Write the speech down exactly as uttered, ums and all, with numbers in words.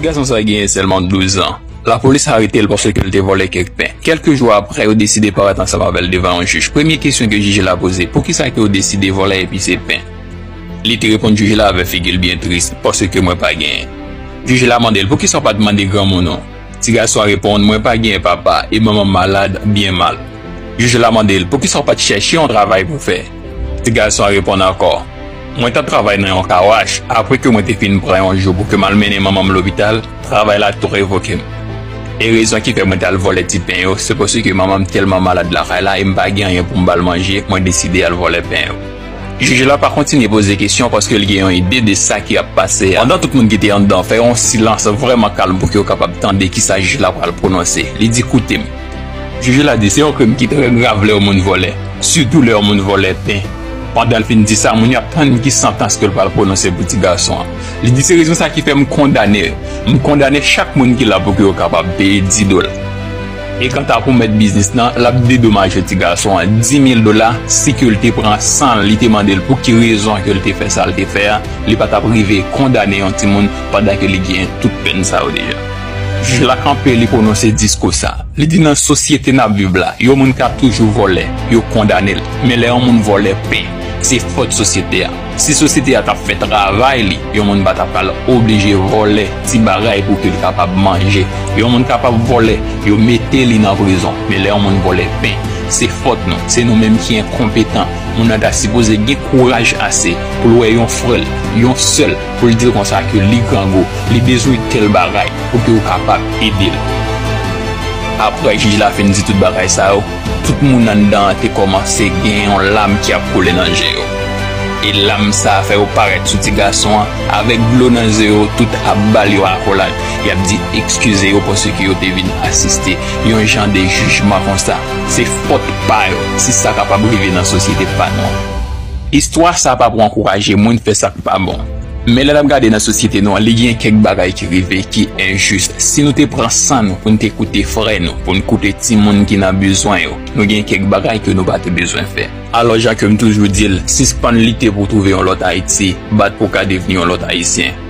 Gason sa genyen sèlman douz an. Lapolis arete l paske l te vòlè kèk pen. Kèlke jou apre, yo deside parèt ansanm avè l devan yon jij. Premye kesyon ke jij la poze, poukisa ke w deside vòlè epi se pen? Li te reponn jij la avè figi l byen tris, paske mwen pa genyen. Jij la mande l, poukisa w pa t mande granmoun ou? Ti gason an reponn, mwen pa genyen papa, e manman m malad, byen mal. Jij la mande l, poukisa w pa t chèche yon travay pou fè? Ti gason an reponn ankò, mwen t ap travay nan yon kawach, apre ke mwen te fin pran yon jou pou ke m al mennen manman m lopital, travay la tou revoke m. E rezon ki fè mwen t al vòlè ti pen yo, se paske manman m tèlman malad lakay la e m pa gen anyen pou m ba l manje, mwen deside al vòlè pen yo. Jij la pa kontinye poze kesyon paske l gen yon ide de sa ki ap pase a. Pandan tout moun ki te anndan fè yon silans vrèman kalm pou ke yo kapab tande kisa jij la pral pwononse, li di, koute m. Jij la di, se yon krim ki trè grav lè yon moun vòlè, sitou lè yon moun vòlè pen. Pandan l fin di sa, moun yo ap tann ki santans ke l pral pwononse pou ti gason an. Li di, se rezon sa ki fè m kondane yo. M kondane chak moun ki la pou ke yo kapab peye dis dola. E kanta pou mèt biznis lan, l ap dedomaje ti gason an dis mil dola, si ke l te pran san l, li te mande l pou ki rezon ke l te fè sa l te fè a, li pa t ap rive kondane yon timoun pandan ke li gen tout pèn sa yo deja. Jij la kanpe, li pwononse diskou sa. Li di nan sosyete n ap viv la, yon moun ka toujou vòlè, yo kondane l. Men lè yon moun vòlè pen, se fòt sosyete a. Si sosyete a t ap fè travay li, yon moun pa t ap pral oblije vòlè ti bagay pou ke l kapab manje. Yon moun kapab vòlè, yo mete li nan prizon. Men lè yon moun vòlè pen, se fòt nou. Se nou menm ki enkonpetan. Moun nan ta sipoze gen kouraj ase pou l wè yon frè l, yon sè l, pou l di l konsa ke li grangou, li bezwen tèl bagay pou ke w kapab ede l. Apre jij la fin di tout bagay sa yo, tout moun anndan an te kòmanse gen yon lam ki ap koule nan je yo. E lam sa a fè yo parèt sou ti gason an, avèk dlo nan je yo, tout ap ba l yon akolad. Y ap di eskize yo paske yo te vin asiste yon jan de jijman konsa. Se fòt pa yo si sa kapab rive nan sosyete pa nou an. Istwa sa pa pou ankouraje moun fè sa k pa bon. Men lè n ap gade nan sosyete nou an, li gen kèk bagay ki rive ki enjis. Si nou te pran san nou pou n te koute frè nou, pou n koute timoun ki nan bezwen yo, nou gen kèk bagay ke nou pa te bezwen fè. Alò, jan ke m toujou di l, sispann lite pou w twouve yon lòt Ayiti, bat pou w ka devni yon lòt Ayisyen.